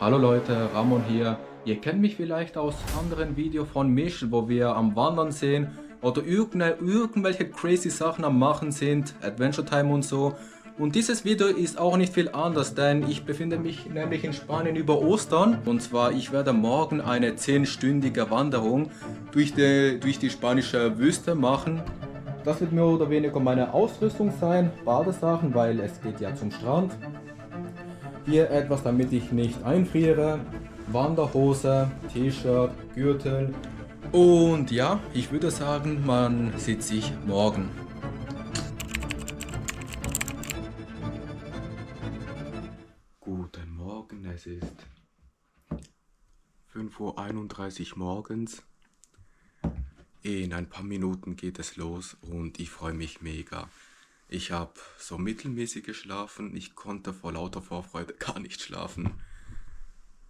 Hallo Leute, Ramon hier. Ihr kennt mich vielleicht aus anderen Videos von mich, wo wir am Wandern sind oder irgendwelche crazy Sachen am Machen sind, Adventure Time und so. Und dieses Video ist auch nicht viel anders, denn ich befinde mich nämlich in Spanien über Ostern. Und zwar, ich werde morgen eine 10-stündige Wanderung durch die spanische Wüste machen. Das wird mehr oder weniger meine Ausrüstung sein, Badesachen, weil es geht ja zum Strand. Hier etwas, damit ich nicht einfriere. Wanderhose, T-Shirt, Gürtel. Und ja, ich würde sagen, man sieht sich morgen. Guten Morgen, es ist 5:31 Uhr morgens. In ein paar Minuten geht es los und ich freue mich mega. Ich habe so mittelmäßig geschlafen, ich konnte vor lauter Vorfreude gar nicht schlafen.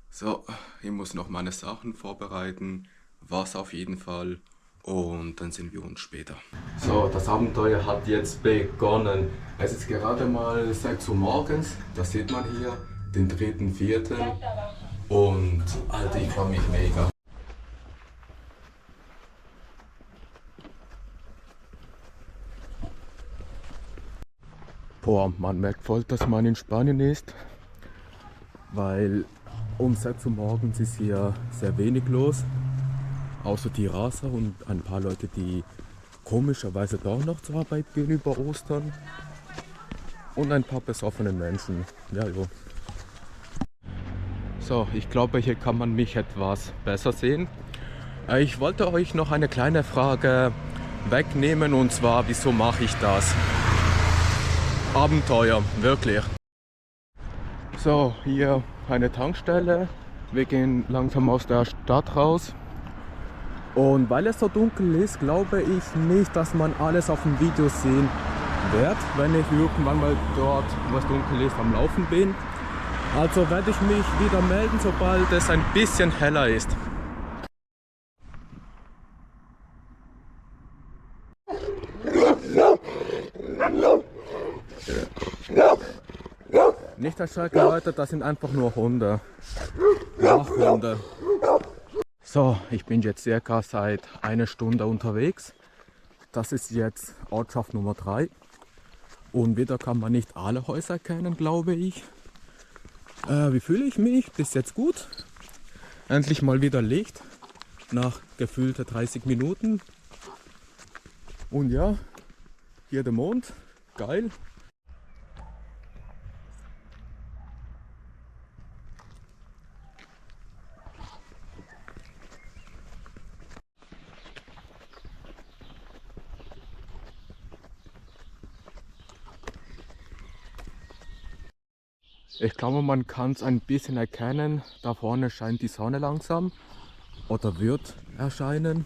So, ich muss noch meine Sachen vorbereiten, Wasser auf jeden Fall und dann sehen wir uns später. So, das Abenteuer hat jetzt begonnen. Es ist gerade mal 6 Uhr morgens, das sieht man hier, den 3.4. Und Alter, ich freue mich mega. Boah, man merkt voll, dass man in Spanien ist, weil um 6 Uhr morgens ist hier sehr wenig los, außer die Raser und ein paar Leute, die komischerweise doch noch zur Arbeit gehen über Ostern und ein paar besoffene Menschen. Ja, jo. So, ich glaube, hier kann man mich etwas besser sehen. Ich wollte euch noch eine kleine Frage wegnehmen und zwar, wieso mache ich das? Abenteuer, wirklich. So, hier eine Tankstelle. Wir gehen langsam aus der Stadt raus. Und weil es so dunkel ist, glaube ich nicht, dass man alles auf dem Video sehen wird, wenn ich irgendwann mal dort, wo es dunkel ist, am Laufen bin. Also werde ich mich wieder melden, sobald es ein bisschen heller ist. Nicht erschrecken, Leute, das sind einfach nur Hunde. Wachhunde. So, ich bin jetzt circa seit einer Stunde unterwegs. Das ist jetzt Ortschaft Nummer 3. Und wieder kann man nicht alle Häuser erkennen, glaube ich. Wie fühle ich mich? Bis jetzt gut. Endlich mal wieder Licht. Nach gefühlten 30 Minuten. Und ja, hier der Mond. Geil. Ich glaube, man kann es ein bisschen erkennen. Da vorne scheint die Sonne langsam oder wird erscheinen.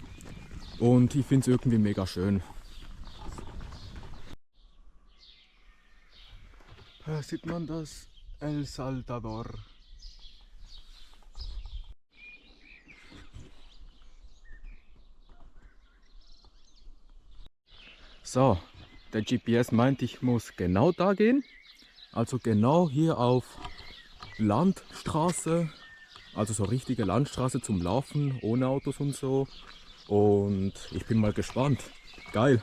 Und ich finde es irgendwie mega schön. Sieht man das? El Salvador. So, der GPS meint, ich muss genau da gehen. Also genau hier auf Landstraße, also so richtige Landstraße zum Laufen, ohne Autos und so. Und ich bin mal gespannt. Geil.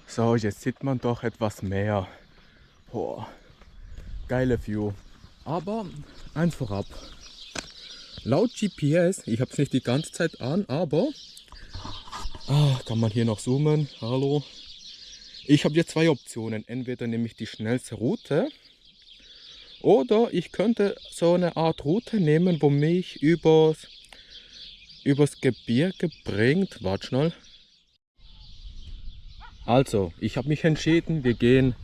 So, jetzt sieht man doch etwas mehr. Boah, geile View. Aber eins vorab. Laut GPS, ich habe es nicht die ganze Zeit an, aber kann man hier noch zoomen? Hallo. Ich habe hier zwei Optionen. Entweder nehme ich die schnellste Route oder ich könnte so eine Art Route nehmen, wo mich übers Gebirge bringt. Warte schnell. Also, ich habe mich entschieden, wir gehen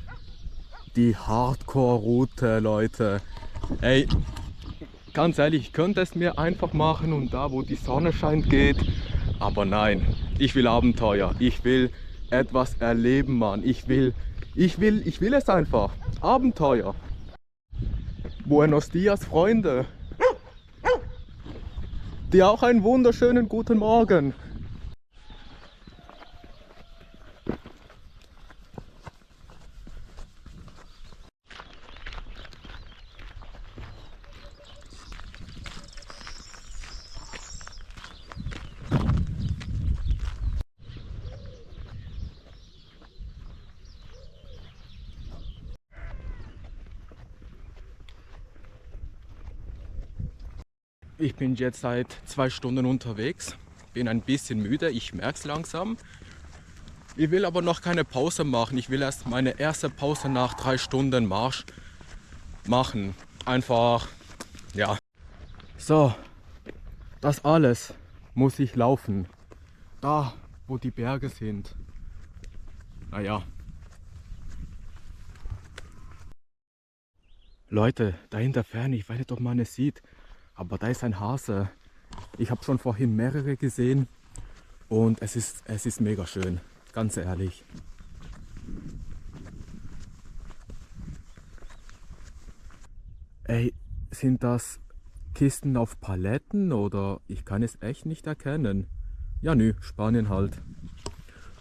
die Hardcore-Route, Leute. Ey, ganz ehrlich, ich könnte es mir einfach machen und da, wo die Sonne scheint, geht Aber nein, ich will Abenteuer. Ich will etwas erleben, Mann. Ich will es einfach. Abenteuer. Buenos dias, Freunde. Dir auch einen wunderschönen guten Morgen. Ich bin jetzt seit 2 Stunden unterwegs, bin ein bisschen müde, ich merke es langsam. Ich will aber noch keine Pause machen, ich will erst meine erste Pause nach 3 Stunden Marsch machen. Einfach, ja. So, das alles muss ich laufen. Da, wo die Berge sind. Naja. Leute, da in der Ferne, ich weiß nicht, ob man es sieht, aber da ist ein Hase. Ich habe schon vorhin mehrere gesehen und es ist mega schön, ganz ehrlich. Ey, sind das Kisten auf Paletten oder ich kann es echt nicht erkennen. Ja nö, Spanien halt.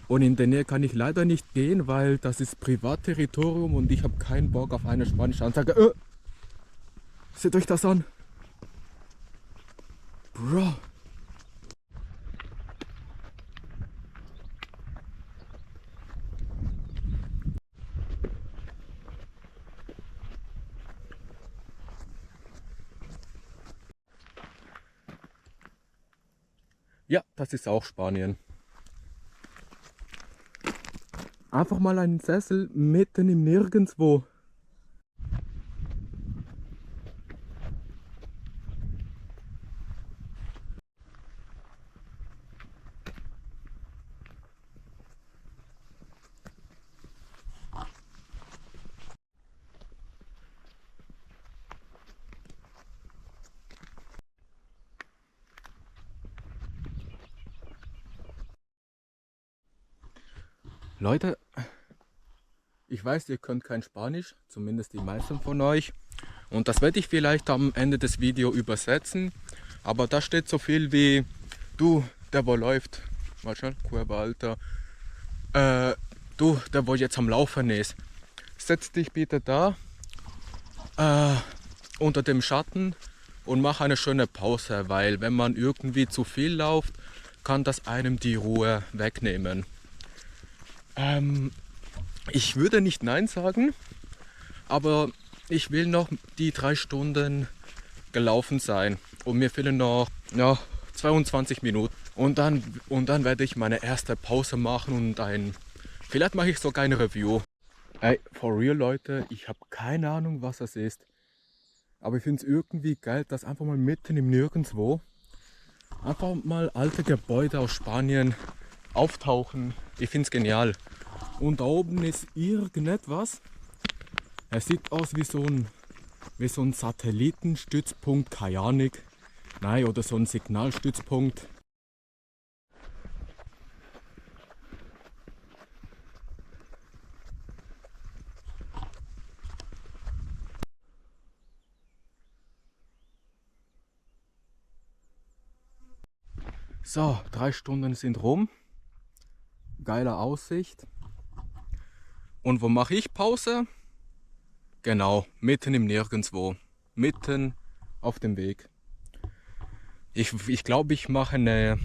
Und in der Nähe kann ich leider nicht gehen, weil das ist Privatterritorium und ich habe keinen Bock auf eine spanische Ansage. Seht euch das an. Bro. Ja, das ist auch Spanien. Einfach mal einen Sessel mitten im Nirgendwo. Leute, ich weiß, ihr könnt kein Spanisch, zumindest die meisten von euch. Und das werde ich vielleicht am Ende des Videos übersetzen. Aber da steht so viel wie, du, der wo läuft, warte schon, Cuerva Alta, du, der wo jetzt am Laufen ist, setz dich bitte da unter dem Schatten und mach eine schöne Pause, weil wenn man irgendwie zu viel läuft, kann das einem die Ruhe wegnehmen. Ich würde nicht Nein sagen, aber ich will noch die 3 Stunden gelaufen sein und mir fehlen noch 22 Minuten und dann werde ich meine erste Pause machen und vielleicht mache ich sogar ein Review. Ey, for real Leute, ich habe keine Ahnung was das ist, aber ich finde es irgendwie geil, dass einfach mal mitten im Nirgendwo einfach mal alte Gebäude aus Spanien auftauchen. Ich finde es genial. Und da oben ist irgendetwas. Es sieht aus wie so ein Satellitenstützpunkt, keine Ahnung. Nein, oder so ein Signalstützpunkt. So, 3 Stunden sind rum. Geile Aussicht. Und wo mache ich Pause? Genau, mitten im Nirgendwo. Mitten auf dem Weg. Ich glaube, ich mache eine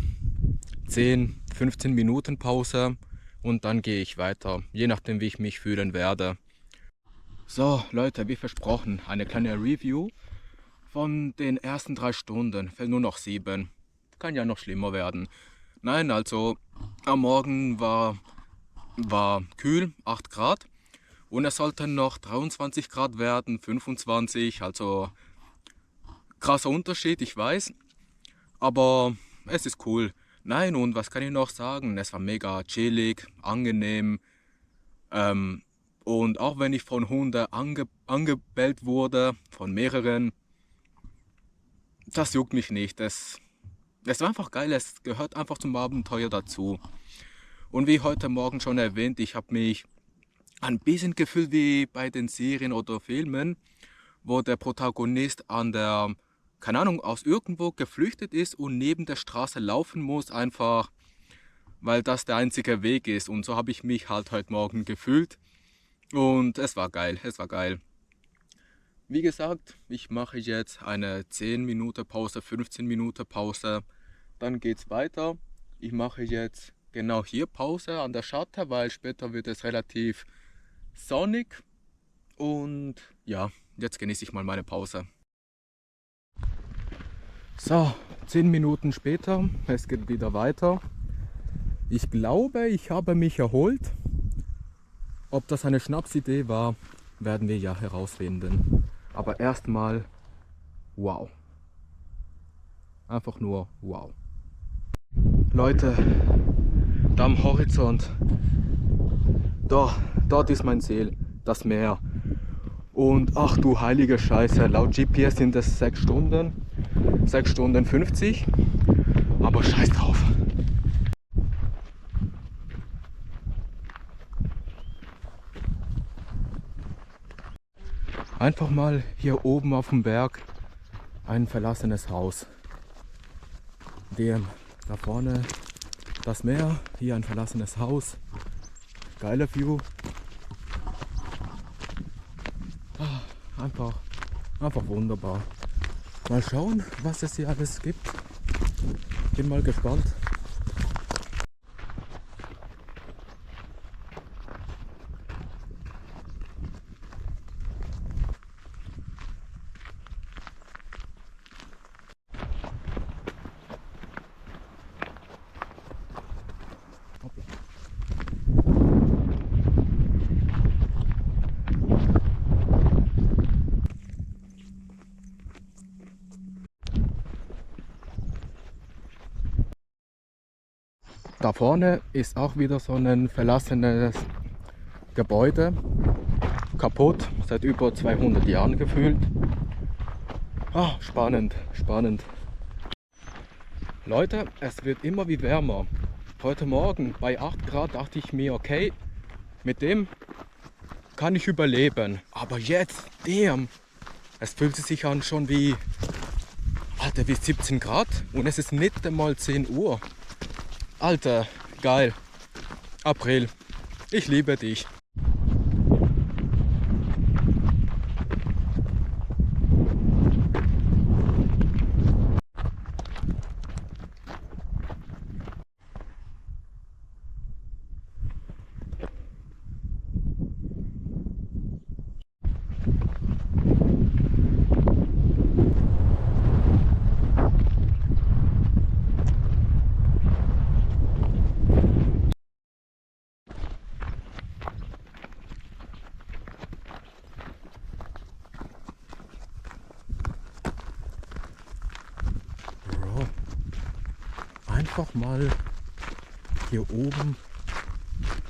10, 15 Minuten Pause und dann gehe ich weiter. Je nachdem, wie ich mich fühlen werde. So, Leute, wie versprochen, eine kleine Review von den ersten 3 Stunden. Fehlen nur noch 7. Kann ja noch schlimmer werden. Nein, also am Morgen war kühl, 8 Grad. Und es sollten noch 23 Grad werden, 25. Also krasser Unterschied, ich weiß. Aber es ist cool. Nein, und was kann ich noch sagen? Es war mega chillig, angenehm. Und auch wenn ich von Hunden angebellt wurde, von mehreren, das juckt mich nicht. Es war einfach geil, es gehört einfach zum Abenteuer dazu. Und wie heute Morgen schon erwähnt, ich habe mich ein bisschen gefühlt wie bei den Serien oder Filmen, wo der Protagonist an der, keine Ahnung, aus irgendwo geflüchtet ist und neben der Straße laufen muss, einfach weil das der einzige Weg ist. Und so habe ich mich halt heute Morgen gefühlt. Und es war geil, es war geil. Wie gesagt, ich mache jetzt eine 10 Minuten Pause, 15 Minuten Pause. Dann geht's weiter. Ich mache jetzt genau hier Pause an der Schatte, weil später wird es relativ sonnig. Und ja, jetzt genieße ich mal meine Pause. So, 10 Minuten später, es geht wieder weiter. Ich glaube, ich habe mich erholt. Ob das eine Schnapsidee war, werden wir ja herausfinden. Aber erstmal, wow. Einfach nur wow. Leute, da am Horizont, dort ist mein Ziel, das Meer. Und ach du heilige Scheiße, laut GPS sind es 6 Stunden, 6 Stunden 50, aber scheiß drauf. Einfach mal hier oben auf dem Berg ein verlassenes Haus. Da vorne das Meer, hier ein verlassenes Haus. Geiler View. Einfach wunderbar. Mal schauen, was es hier alles gibt. Bin mal gespannt. Da vorne ist auch wieder so ein verlassenes Gebäude. Kaputt, seit über 200 Jahren gefühlt. Ah, spannend, spannend. Leute, es wird immer wie wärmer. Heute Morgen bei 8 Grad dachte ich mir, okay, mit dem kann ich überleben. Aber jetzt, es fühlt sich an schon wie, Alter, wie 17 Grad und es ist nicht einmal 10 Uhr. Alter, geil. April, ich liebe dich. Bro, einfach mal hier oben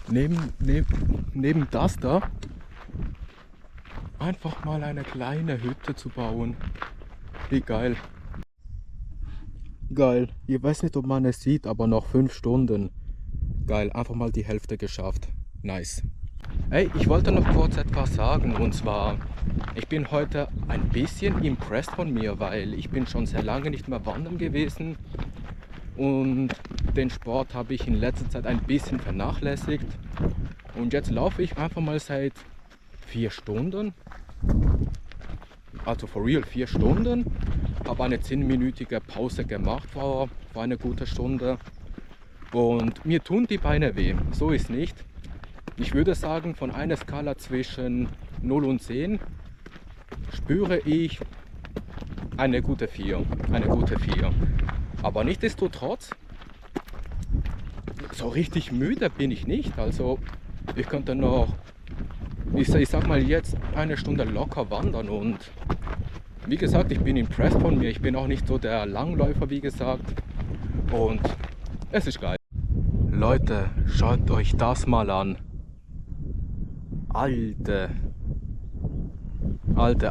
neben das da einfach mal eine kleine Hütte zu bauen. Wie geil. Geil. Ich weiß nicht, ob man es sieht, aber noch 5 Stunden. Geil, einfach mal die Hälfte geschafft. Nice. Hey, ich wollte noch kurz etwas sagen, und zwar, ich bin heute ein bisschen impressed von mir, weil ich bin schon sehr lange nicht mehr wandern gewesen und den Sport habe ich in letzter Zeit ein bisschen vernachlässigt und jetzt laufe ich einfach mal seit 4 Stunden, also for real 4 Stunden, habe eine 10-minütige Pause gemacht vor eine gute Stunde und mir tun die Beine weh, so ist nicht. Ich würde sagen, von einer Skala zwischen 0 und 10 spüre ich eine gute 4. Eine gute 4. Aber nichtsdestotrotz, so richtig müde bin ich nicht. Also ich könnte noch, ich sag mal jetzt, eine Stunde locker wandern. Und wie gesagt, ich bin impressed von mir. Ich bin auch nicht so der Langläufer, wie gesagt. Und es ist geil. Leute, schaut euch das mal an. Alter,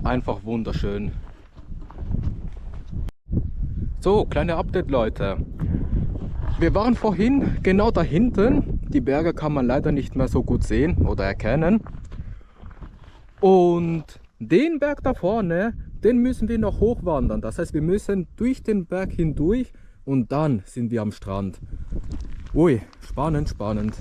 einfach wunderschön. So, kleine Update, Leute. Wir waren vorhin genau da hinten. Die Berge kann man leider nicht mehr so gut sehen oder erkennen. Und den Berg da vorne, den müssen wir noch hochwandern. Das heißt, wir müssen durch den Berg hindurch und dann sind wir am Strand. Ui, spannend, spannend.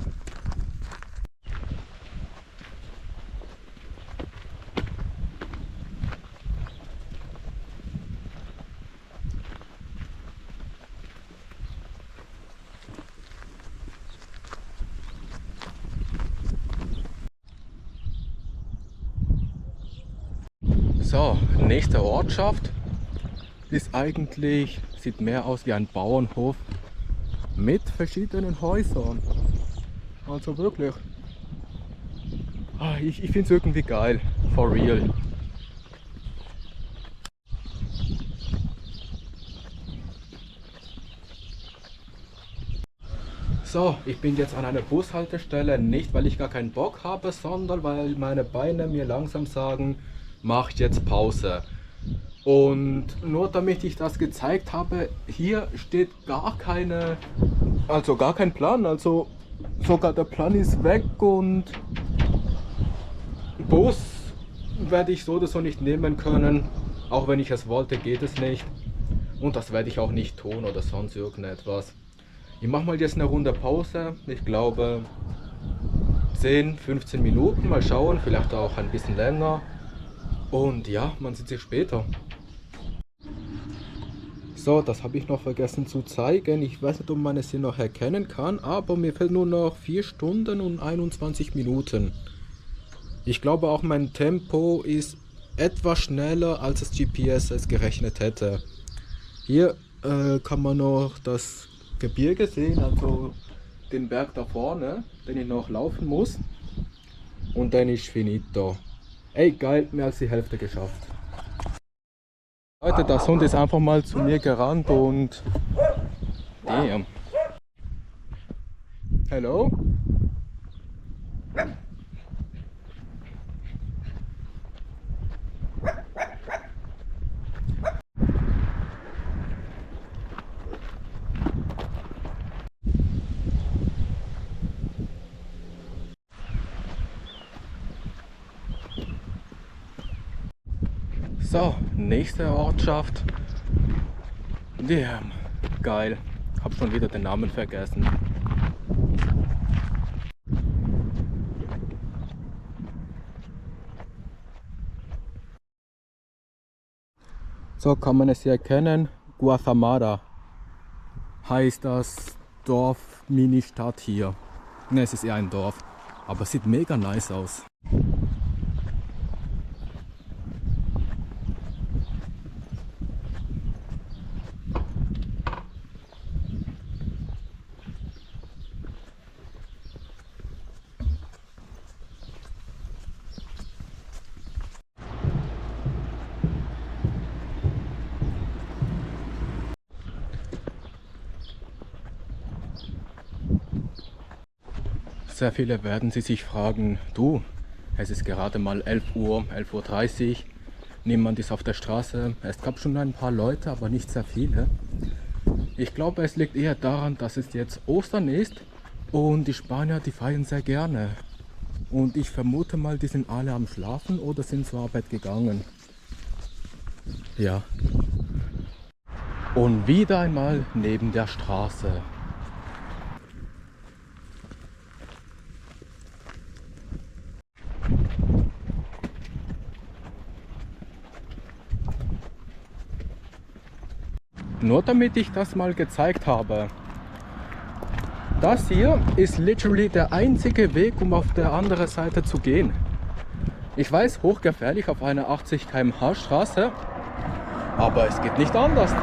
So, nächste Ortschaft ist eigentlich, sieht mehr aus wie ein Bauernhof mit verschiedenen Häusern. Also wirklich, ich finde es irgendwie geil, for real. So, ich bin jetzt an einer Bushaltestelle, nicht weil ich gar keinen Bock habe, sondern weil meine Beine mir langsam sagen, macht jetzt Pause. Und nur damit ich das gezeigt habe, hier steht gar keine, also gar kein Plan, also sogar der Plan ist weg und Bus werde ich so oder so nicht nehmen können, auch wenn ich es wollte, geht es nicht und das werde ich auch nicht tun oder sonst irgendetwas. Ich mache mal jetzt eine Runde Pause, ich glaube 10-15 Minuten, mal schauen, vielleicht auch ein bisschen länger. Und ja, man sieht sich später. So, das habe ich noch vergessen zu zeigen. Ich weiß nicht, ob man es hier noch erkennen kann, aber mir fehlt nur noch 4 Stunden und 21 Minuten. Ich glaube auch mein Tempo ist etwas schneller, als das GPS es gerechnet hätte. Hier kann man noch das Gebirge sehen, also den Berg da vorne, den ich noch laufen muss. Und dann ist finito. Ey, geil, mehr als die Hälfte geschafft. Leute, der Hund ist einfach mal zu mir gerannt und... Damn. Hello? So, nächste Ortschaft. Damn, geil. Hab schon wieder den Namen vergessen. So kann man es hier erkennen. Guasamara heißt das Dorf, Mini-Stadt hier. Ne, es ist eher ein Dorf, aber es sieht mega nice aus. Sehr viele werden sich fragen, du, es ist gerade mal 11 Uhr, 11:30 Uhr, niemand ist auf der Straße. Es gab schon ein paar Leute, aber nicht sehr viele. Ich glaube, es liegt eher daran, dass es jetzt Ostern ist und die Spanier, die feiern sehr gerne. Und ich vermute mal, die sind alle am Schlafen oder sind zur Arbeit gegangen. Ja. Und wieder einmal neben der Straße. Nur damit ich das mal gezeigt habe. Das hier ist literally der einzige Weg, um auf der anderen Seite zu gehen. Ich weiß, hochgefährlich auf einer 80 km/h Straße, aber es geht nicht anders.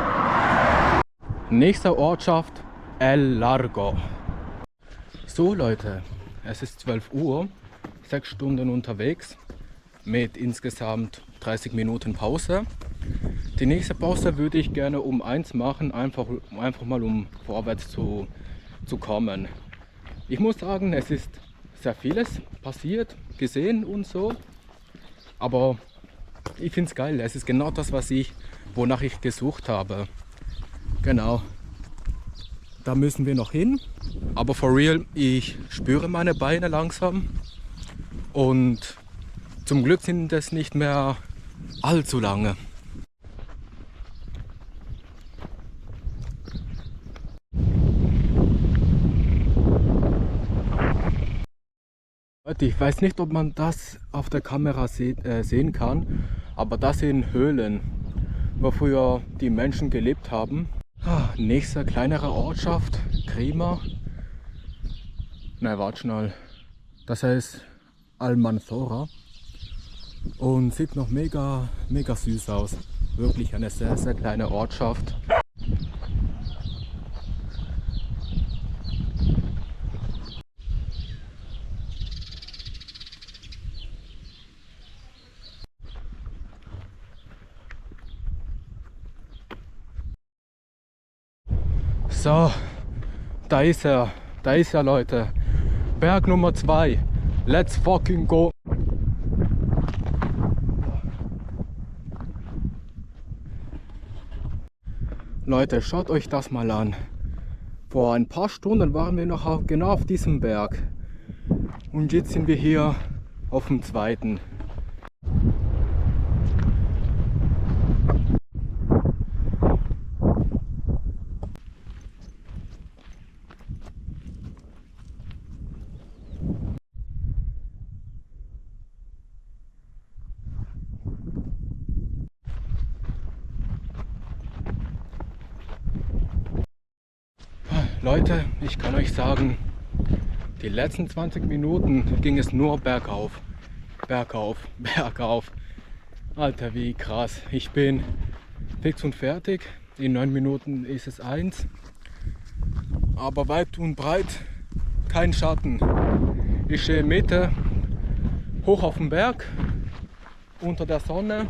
Nächste Ortschaft, El Largo. So Leute, es ist 12 Uhr, 6 Stunden unterwegs mit insgesamt 30 Minuten Pause. Die nächste Pause würde ich gerne um 1 machen, einfach mal um vorwärts zu kommen. Ich muss sagen, es ist sehr vieles passiert, gesehen und so, aber ich finde es geil. Es ist genau das, wonach ich gesucht habe. Genau. Da müssen wir noch hin. Aber for real, ich spüre meine Beine langsam. Und zum Glück sind es nicht mehr allzu lange. Leute, ich weiß nicht, ob man das auf der Kamera sehen kann, aber das sind Höhlen, wo früher die Menschen gelebt haben. Nächste kleinere Ortschaft, Crema. Nein, warte schnell. Das heißt Almanzora und sieht noch mega süß aus. Wirklich eine sehr kleine Ortschaft. So, da ist er, Leute. Berg Nummer 2. Let's fucking go. Leute, schaut euch das mal an. Vor ein paar Stunden waren wir noch genau auf diesem Berg. Und jetzt sind wir hier auf dem zweiten. Leute, ich kann euch sagen, die letzten 20 Minuten ging es nur bergauf. Bergauf. Alter, wie krass. Ich bin fix und fertig. In 9 Minuten ist es 1. Aber weit und breit kein Schatten. Ich stehe Mitte hoch auf dem Berg, unter der Sonne.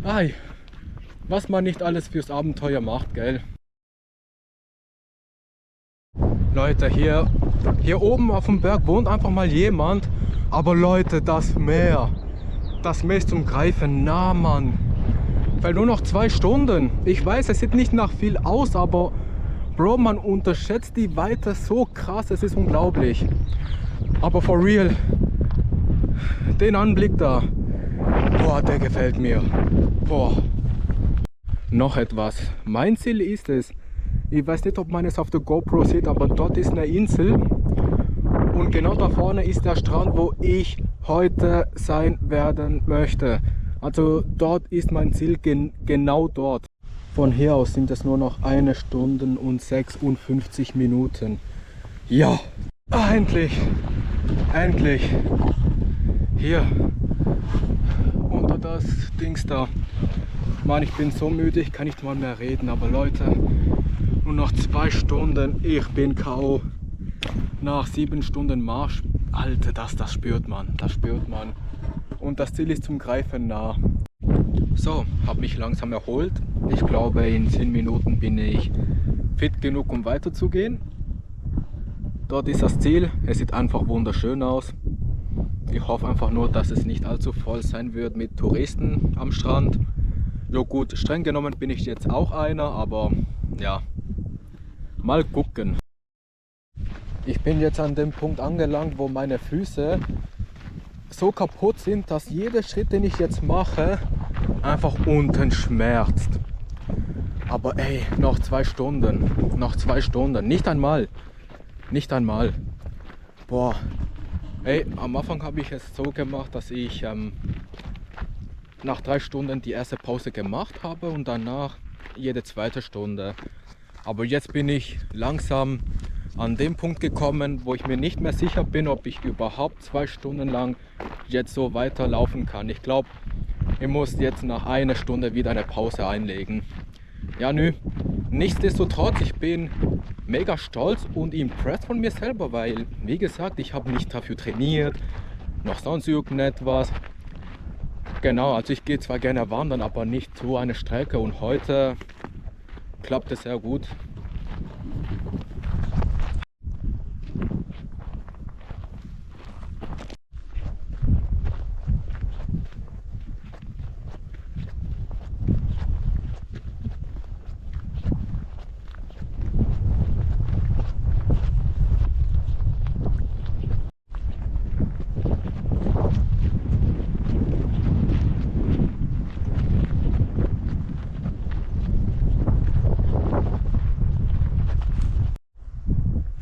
Ei, was man nicht alles fürs Abenteuer macht, gell? Leute, hier oben auf dem Berg wohnt einfach mal jemand. Aber Leute, das Meer ist zum Greifen nah, Mann. Weil nur noch 2 Stunden. Ich weiß, es sieht nicht nach viel aus, aber Bro, man unterschätzt die Weite so krass, es ist unglaublich. Aber for real, den Anblick da, boah, der gefällt mir. Boah. Noch etwas. Mein Ziel ist es, ich weiß nicht, ob man es auf der GoPro sieht, aber dort ist eine Insel und genau da vorne ist der Strand, wo ich heute sein werden möchte. Also dort ist mein Ziel, genau dort. Von hier aus sind es nur noch 1 Stunde und 56 Minuten. Ja, endlich! Hier, unter das Dings da. Mann, ich bin so müde, ich kann nicht mal mehr reden, aber Leute, nur noch 2 Stunden, ich bin K.O. Nach 7 Stunden Marsch, Alter, das spürt man. Und das Ziel ist zum Greifen nah. So, habe mich langsam erholt. Ich glaube, in 10 Minuten bin ich fit genug, um weiterzugehen. Dort ist das Ziel, es sieht einfach wunderschön aus. Ich hoffe einfach nur, dass es nicht allzu voll sein wird mit Touristen am Strand. Jo gut, streng genommen bin ich jetzt auch einer, aber ja, mal gucken. Ich bin jetzt an dem Punkt angelangt, wo meine Füße so kaputt sind, dass jeder Schritt, den ich jetzt mache, einfach unten schmerzt. Aber ey, noch 2 Stunden, nicht einmal. Boah, ey, am Anfang habe ich es so gemacht, dass ich nach 3 Stunden die erste Pause gemacht habe und danach jede 2. Stunde. Aber jetzt bin ich langsam an dem Punkt gekommen, wo ich mir nicht mehr sicher bin, ob ich überhaupt 2 Stunden lang jetzt so weiterlaufen kann. Ich glaube, ich muss jetzt nach 1 Stunde wieder eine Pause einlegen. Ja, nichtsdestotrotz, ich bin mega stolz und impressed von mir selber, weil, wie gesagt, ich habe nicht dafür trainiert, noch sonst irgendetwas. Genau, also ich gehe zwar gerne wandern, aber nicht so eine Strecke und heute klappt es sehr gut.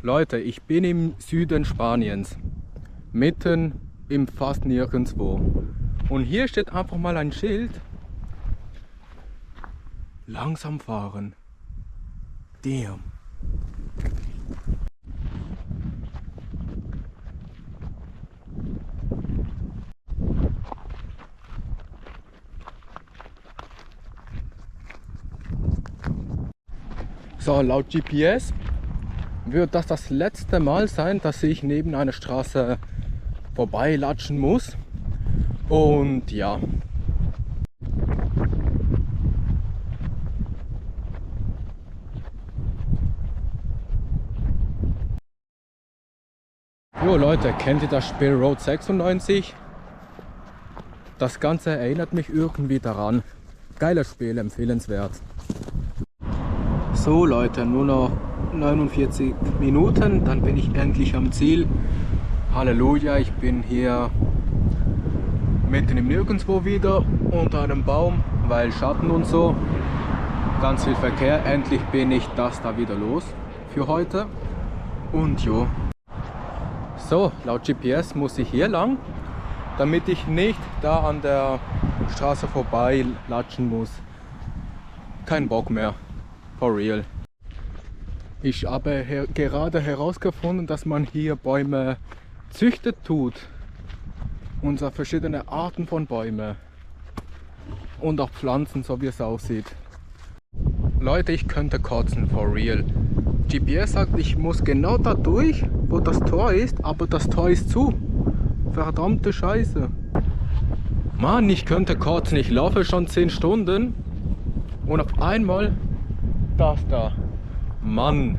Leute, ich bin im Süden Spaniens, mitten im fast nirgendwo. Und hier steht einfach mal ein Schild. Langsam fahren. Damn. So, laut GPS wird das letzte Mal sein, dass ich neben einer Straße vorbeilatschen muss. Und ja. Jo Leute, kennt ihr das Spiel Road 96? Das Ganze erinnert mich irgendwie daran. Geiles Spiel, empfehlenswert. So Leute, nur noch 49 Minuten, dann bin ich endlich am Ziel. Halleluja, ich bin hier mitten im Nirgendwo wieder, unter einem Baum, weil Schatten und so. Ganz viel Verkehr, endlich bin ich das da wieder los für heute. Und jo. So, laut GPS muss ich hier lang, damit ich nicht da an der Straße vorbei latschen muss. Kein Bock mehr. For real. Ich habe gerade herausgefunden, dass man hier Bäume züchtet tut. Und zwar verschiedene Arten von Bäumen. Und auch Pflanzen, so wie es aussieht. Leute, ich könnte kotzen, for real. GPS sagt, ich muss genau da durch, wo das Tor ist, aber das Tor ist zu. Verdammte Scheiße. Mann, ich könnte kotzen, ich laufe schon 10 Stunden und auf einmal das da. Mann.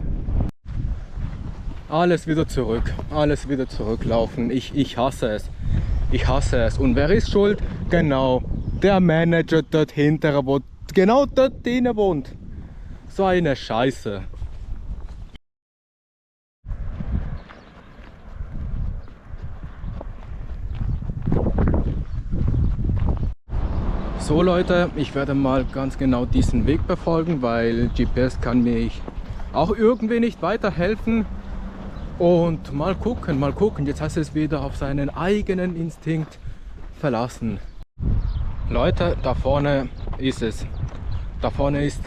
Alles wieder zurücklaufen. Ich hasse es. Ich hasse es. Und wer ist schuld? Genau, der Manager dort hinten, wo genau dort drinnen wohnt. So eine Scheiße. So Leute, ich werde mal ganz genau diesen Weg befolgen, weil GPS kann mir auch irgendwie nicht weiterhelfen. Und mal gucken. Jetzt hast du es wieder auf seinen eigenen Instinkt verlassen. Leute, da vorne ist es. Da vorne ist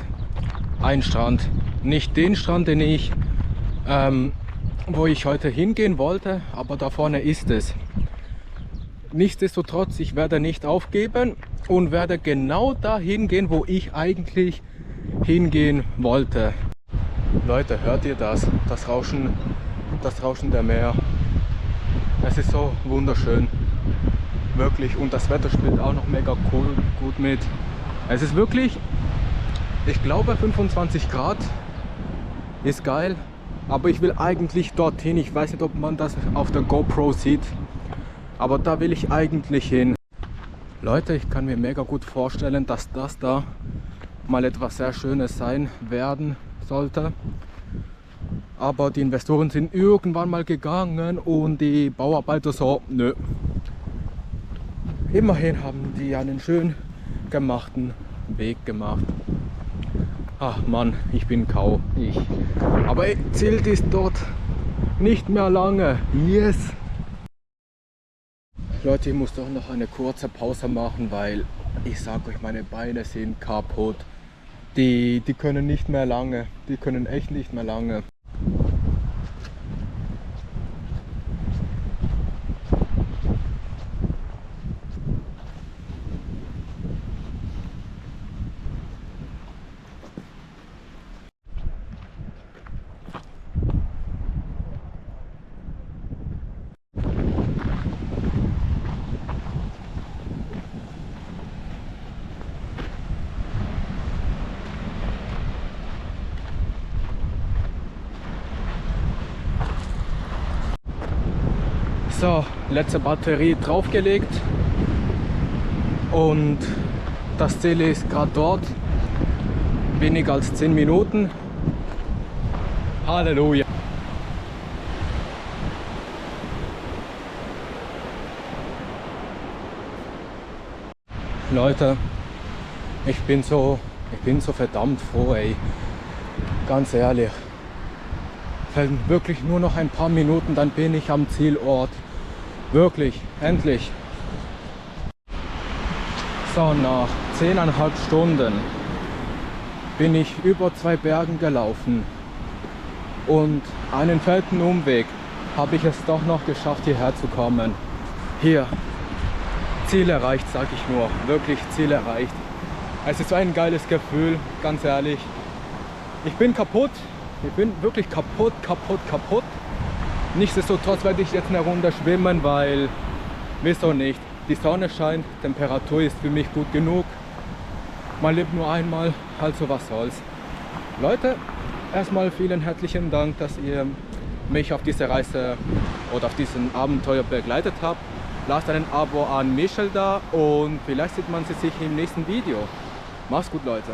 ein Strand. Nicht den Strand, wo ich heute hingehen wollte, aber da vorne ist es. Nichtsdestotrotz, ich werde nicht aufgeben und werde genau dahin gehen, wo ich eigentlich hingehen wollte. Leute, hört ihr das? Das Rauschen der Meer. Es ist so wunderschön. Wirklich. Und das Wetter spielt auch noch mega cool, gut mit. Es ist wirklich, ich glaube 25 Grad. Ist geil. Aber ich will eigentlich dorthin. Ich weiß nicht, ob man das auf der GoPro sieht. Aber da will ich eigentlich hin. Leute, ich kann mir mega gut vorstellen, dass das da mal etwas sehr Schönes sein werden sollte. Aber die Investoren sind irgendwann mal gegangen und die Bauarbeiter so, nö. Immerhin haben die einen schön gemachten Weg gemacht. Ach Mann, ich bin Kau. Aber Ziel ist dort nicht mehr lange. Yes! Leute, ich muss doch noch eine kurze Pause machen, weil ich sage euch, meine Beine sind kaputt. Die können nicht mehr lange. Die können echt nicht mehr lange. So, letzte Batterie draufgelegt und das Ziel ist gerade dort, weniger als 10 Minuten. Halleluja! Leute, ich bin so verdammt froh, ey. Ganz ehrlich. fehlen wirklich nur noch ein paar Minuten, dann bin ich am Zielort. Wirklich, endlich. So, nach 10,5 Stunden bin ich über 2 Bergen gelaufen und einen fetten Umweg habe ich es doch noch geschafft, hierher zu kommen. Hier, Ziel erreicht, sag ich nur, wirklich Ziel erreicht. Es ist so ein geiles Gefühl, ganz ehrlich. Ich bin kaputt, ich bin wirklich kaputt. Nichtsdestotrotz werde ich jetzt eine Runde schwimmen, weil, wieso nicht, die Sonne scheint, Temperatur ist für mich gut genug. Man lebt nur einmal, also was soll's. Leute, erstmal vielen herzlichen Dank, dass ihr mich auf diese Reise oder auf diesen Abenteuer begleitet habt. Lasst ein Abo an Michel da und vielleicht sieht man sich im nächsten Video. Macht's gut, Leute.